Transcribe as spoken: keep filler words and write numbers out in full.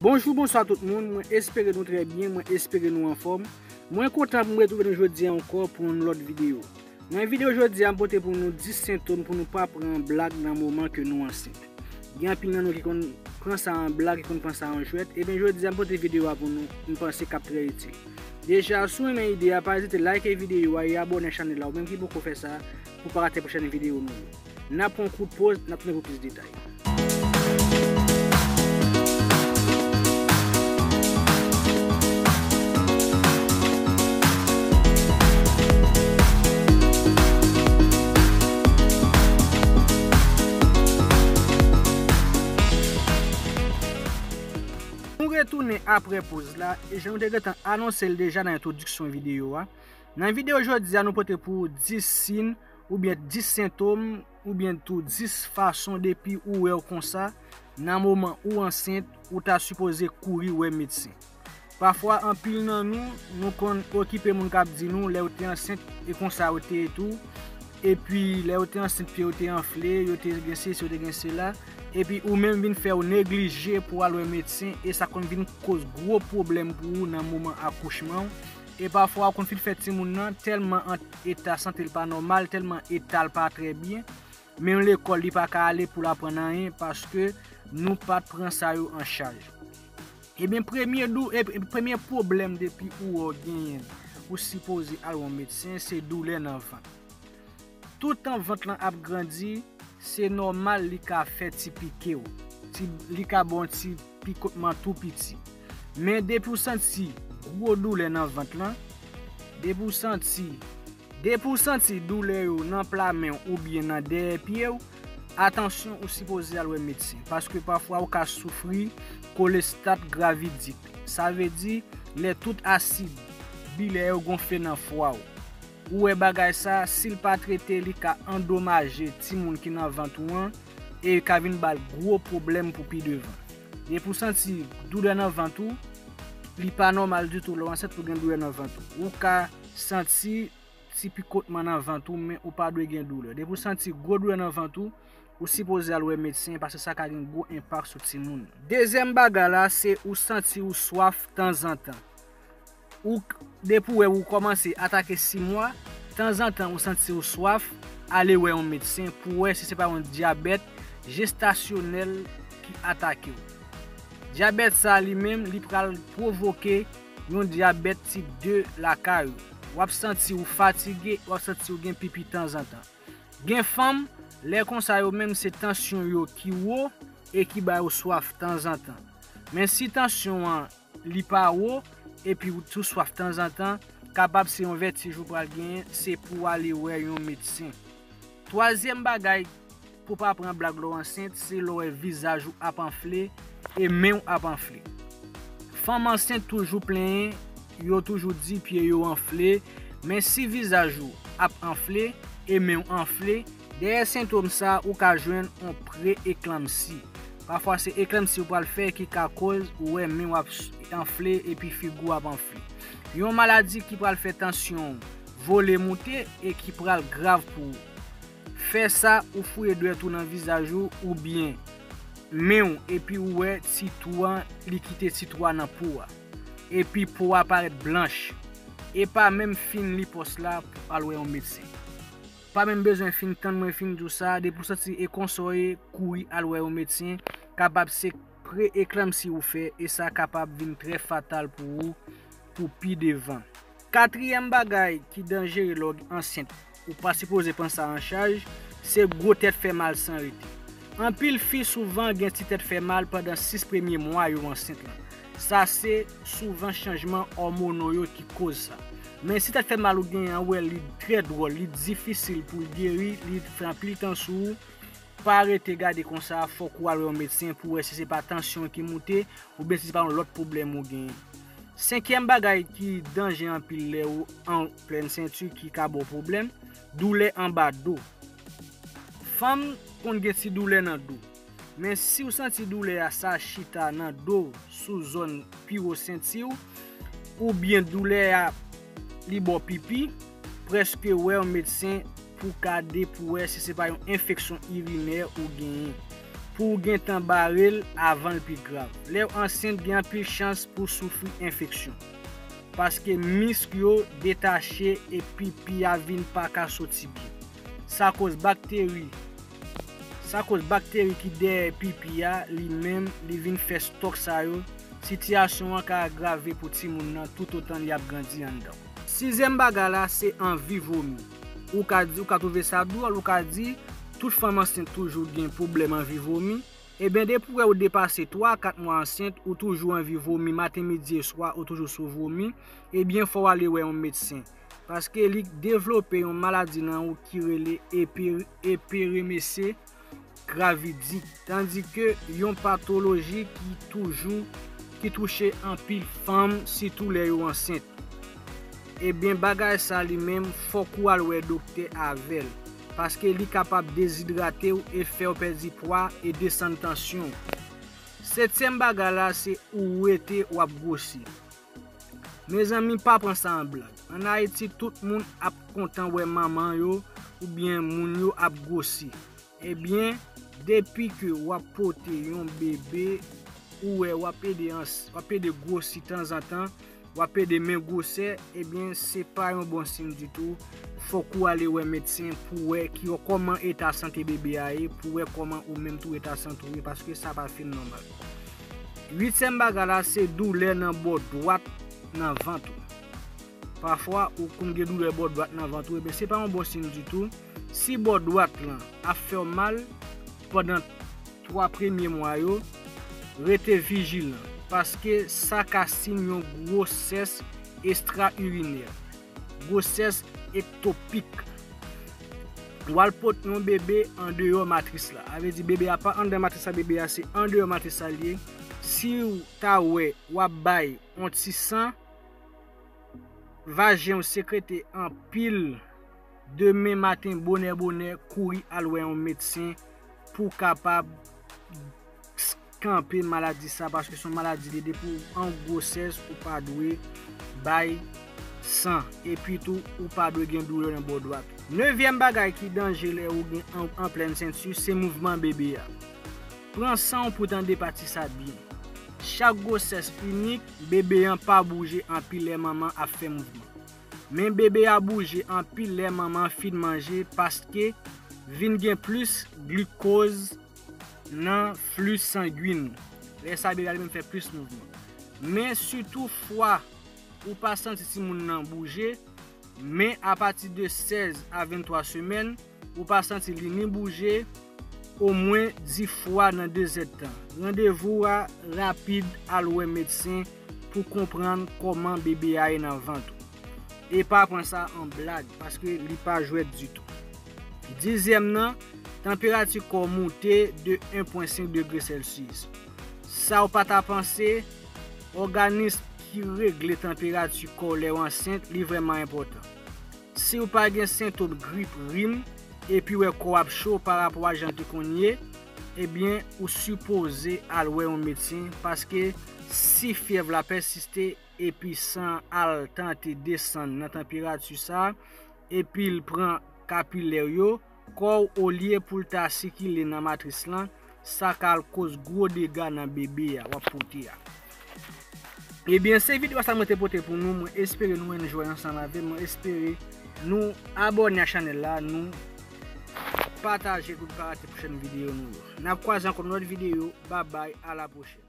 Bonjou, bonswa tout moun. Mwen espere nou trè byen, mwen espere nou anfòm. Mwen kontan pou m retwouve nou jodi a ankò pou yon lòt videyo. Nan videyo jodi a, m pote pou nou dis sentòm pou nou pa pran blag nan moman ke nou ansent. Gen anpil nan nou ki konn pran sa an blag, ki konn pran sa an jwèt. Ebyen, jodi a, m pote videyo a pou nou, m panse k ap trè itil. Deja, si w renmen ide a, pa ezite like videyo a e abòne chanèl la, ou menm ki poko fè sa, pou pa rate pwochèn videyo nou yo. N ap pran yon kout poz, n ap tounen pou plis detay. Nou retounen apre poz la, e jan nou te gentan anonse l deja nan entwodiksyon videyo a. Nan videyo jodi a, nou pote pou ou dis siy oubyen dis sentòm oubyen tou dis fason depi ou wè w konsa, nan moman ou ansent, ou ta sipoze kouri wè medsen. Pafwa, anpil nan nou, nou konn okipe moun k ap di nou lè w te ansent e konsa w te ye tou, epi lè w te ansent, pye w te anfle, yo te gen sesi, yo te gen sela, epi ou menm vin fè w neglije pou w al wè medsen, e sa konn vin koz gwo pwoblèm pou ou nan moman akouchman w. E pafwa, ou konn fin fè timoun nan tèlman an eta sante l pa nòmal, tèlman eta l pa trè byen, menm lekòl li pa ka ale pou l aprann anyen paske nou pa t pran sa yo an chaj. Ebyen, premye dou, e, e, premye pwoblèm depi ou wè w genyen, ou sipoze al wè yon medsen, se doulè nan vant. Toutan vant lan ap grandi, se nòmal li ka fè ti pike w, ti, li ka ba w ti pikotman tou piti. Men depi w santi gwo doulè nan vant lan, depi w santi, depi w santi doulè yo nan pla men w oubyen nan dèyè pye w, atansyon, ou sipoze al wè medsen, paske pafwa ou ka soufri kolestat gravidik. Sa vle di, lè tout asid bilè yo gonfle nan fwa w. Ou wè bagay sa, si l pa trete, li ka andomaje timoun ki nan vant ou an e ka vin ba l gwo pwoblèm pou pi devan. Depi w santi doulè nan vant ou, li pa nòmal ditou lè w ansent pou gen doulè nan vant ou. Ou ka santi ti pikotman nan vant ou, men ou pa dwe gen doulè. Depi w santi gwo doulè nan vant ou, ou sipoze al wè medsen, paske sa ka gen gwo enpak sou timoun. Dezyèm bagay la, se ou santi ou swaf tanzantan. Ou, depi w wè ou kòmanse atake sis mwa, tanzantan ou santi ou swaf, ale wè yon medsen pou wè si se pa yon dyabèt jestasyonèl ki atake w. Dyabèt sa li menm, li pral pwovoke yon dyabèt tip de lakay ou. W ap santi ou fatige, w ap santi ou gen pipi tanzantan. Gen fanm, lè konsa yo menm se tansyon yo ki wo e ki ba yo swaf tanzantan. Men si tansyon an li pa wo, epi ou tou swaf tanzantan, kapab se yon vètij ou pral genyen, se pou w ale wè yon medsen. Twazyèm bagay pou pa pran blag lè w ansent, se lè w wè vizaj ou ap anfle e men w ap anfle. Fanm ansent toujou plenyen, yo toujou di pye yo anfle, men si vizaj ou ap anfle e men w anfle, dèyè sentòm sa ou ka jwenn yon pre-eklanmsi. Pafwa se eklanmsi ou pral fè ki ka koz ou wè men w ap s-, anfle epi figi w ap anfle. Yon maladi ki pral fè tansyon w vole moute e ki pral grav pou ou. Fè sa, ou fouye dwèt ou nan vizaj ou oubyen men w epi ou wè ti twou an, li kite ti twou a nan po a. Epi po a parèt blanch. E pa menm fin li pòs la pou al wè yon medsen. Pa menm bezwen fin tann mwen fin di w sa, depi w santi e konsa w ye, kouri al wè yon medsen, kapab se pre-eklanmsi ou fè e sa kapab vin trè fatal pou ou pou pi devan. Katriyèm bagay ki danjere lè w ansent, ou pa sipoze pran sa an chaj, se gwo tèt fè mal san rete. Anpil fi souvan gen ti tèt fè mal pandan sis premye mwa yo ansent lan. Sa se souvan chanjman òmono yo ki koz sa. Men si tèt fè mal ou genyen an, ou wè li trè dwòl, li difisil pou l geri, li fè anpil tan sou ou, pa rete gade konsa, fòk ou al wè yon medsen pou wè si se pa tansyon ki moute oubyen si se pa yon lòt pwoblèm ou genyen. Senkyèm bagay ki danje anpil lè ou an plèn senti ki ka ba w pwoblèm, doulè anba do. Fanm konn gen ti doulè nan do. Men si w santi doulè a sa chita nan do w, sou zòn pi wo senti w, oubyen doulè a li ba w pipi, prèske wè yon medsen pou gade pou wè si se pa yon enfeksyon irinè ou genyen. pou w gentan bare l avan l pi grav. Lè w ansent, gen anpil chans pou w soufri enfeksyon, paske misk yo detache e pipi a vin pa ka soti byen. Sa koz bakteri, sa koz bakteri ki dèyè pipi a, li menm, li vin fè stòk sa yo. Sitiyasyon an ka agrave pou timoun nan toutotan li ap grandi anndan. Sizyèm bagay la, se anvi vomi. Ou ka di, ou ka twouve sa dwòl, ou ka di, tout fanm ansent toujou gen pwoblèm anvi vomi. Ebyen, depi w wè ou depase twa a kat mwa ansent, ou toujou anvi vomi, maten, midi e swa, ou toujou sou vomi, ebyen, fò w ale wè yon medsen. Paske li devlope yon maladi nan ou ki rele epi-, eperemese gravidik, tandike yon patoloji ki toujou, ki touche anpil fanm, sitou lè yo ansent. Ebyen, bagay sa li menm, fòk ou al wè doktè avè l, paske li kapab dezidrate w e fè w pèdi pwa e desann tansyon w. Setyèm bagay la, se ou rete w ap gwosi. Mezanmi, pa pran sa an blag. Ann Ayiti, tout moun ap kontan wè manman yo oubyen moun yo ap gwosi. Ebyen, depi ke w ap pote yon bebe, ou wè w ap ede ans-, w ap ede gwosi tanzantan, w ap ede men gwosè, ebyen, se pa yon bon siy ditou. Fòk ou ale wè medsen pou wè ki, kòman eta sante bebe a ye, pou wè kòman ou menm tou eta sante w ye, paske sa pa fin nòmal. Uityèm bagay la, se doulè nan bò dwat nan vant ou. Pafwa, ou konn gen doulè bò dwat nan vant ou, ebyen, se pa yon bon siy ditou. Si bò dwat lan ap fè w mal pandan twa premye mwa yo, rete vijilan, paske sa ka siy yon gwosès estra-irinè, gwosès ektopik. W al pot yon bebe andeyò matris la. Sa vle di bebe a pa anndan matris la, bebe a se andeyò matris la l ye. Si w ta wè w ap bay yon ti san, vajen w sekrete anpil, demen maten bonè bonè, kouri al wè yon medsen pou w kapab kanpe maladi sa, paske se yon maladi li ye, depi w an gwosès, ou pa dwe bay san, epi tou, ou pa dwe gen doulè nan bò dwat. Nevyèm bagay ki danje lè ou gen an, an plèn senti, se mouvman bebe a. Pran san w pou w tande pati sa byen. Chak gwosès inik, bebe an pa bouje anpil lè manman ap fè mouvman. Men bebe a bouje anpil lè manman an fin manje, paske vin gen plis glikoz nan fli sangwin ou. Lè sa bebe a li menm fè plis mouvman. Men si toutfwa ou pa santi timoun nan bouje, men apati de sèz a venntwa semèn, ou pa santi li ni bouje, omwen dis fwa nan de zèdtan. Randevou a rapid, al wè medsen pou konprann kòman bebe a ye nan vant ou. E pa pran sa an blag, paske li pa jwèt ditou. Dizyèm nan, tanperati kò w moute de en pwen senk degre Celsius. Sa w pa ta panse, òganis ki regle tanperati kò w lè w ansent, li vrèman enpòtan. Si w pa gen sentòm grip, rim, epi w wè kò w ap cho parapò a jan l te konn ye, ebyen, ou sipoze al wè yon medsen, paske si fyèv la pèsiste epi san an al tante desann nan tanperati sa, epi l pran kapilè yo, kò w, olye pou l ta sikile nan matris lan, sa ka al koz gwo dega nan bebe a w ap pote a. Ebyen, se videyo sa mwen te pote pou nou. Mwen espere nou enjoy ansanm avè m. Mwen espere nou abòne a chanèl la, nou pataje pou n pa rate pwochèn videyo nou yo. N ap kwaze ankò nan lòt videyo. Babay, a la pwochèn.